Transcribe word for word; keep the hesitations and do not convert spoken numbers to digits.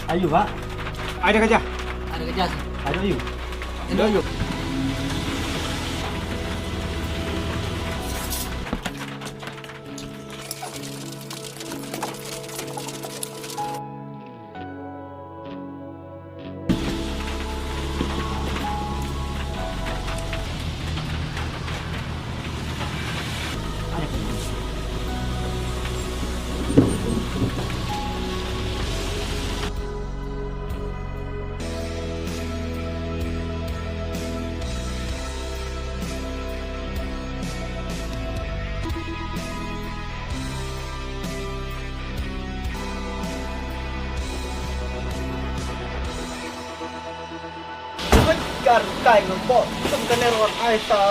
Ayu ba? Ai da ka ja. Ai da ka ja. Ai da ayu. Ai da ayu. Kar kai ngam bok, tum kane ruan ai sal.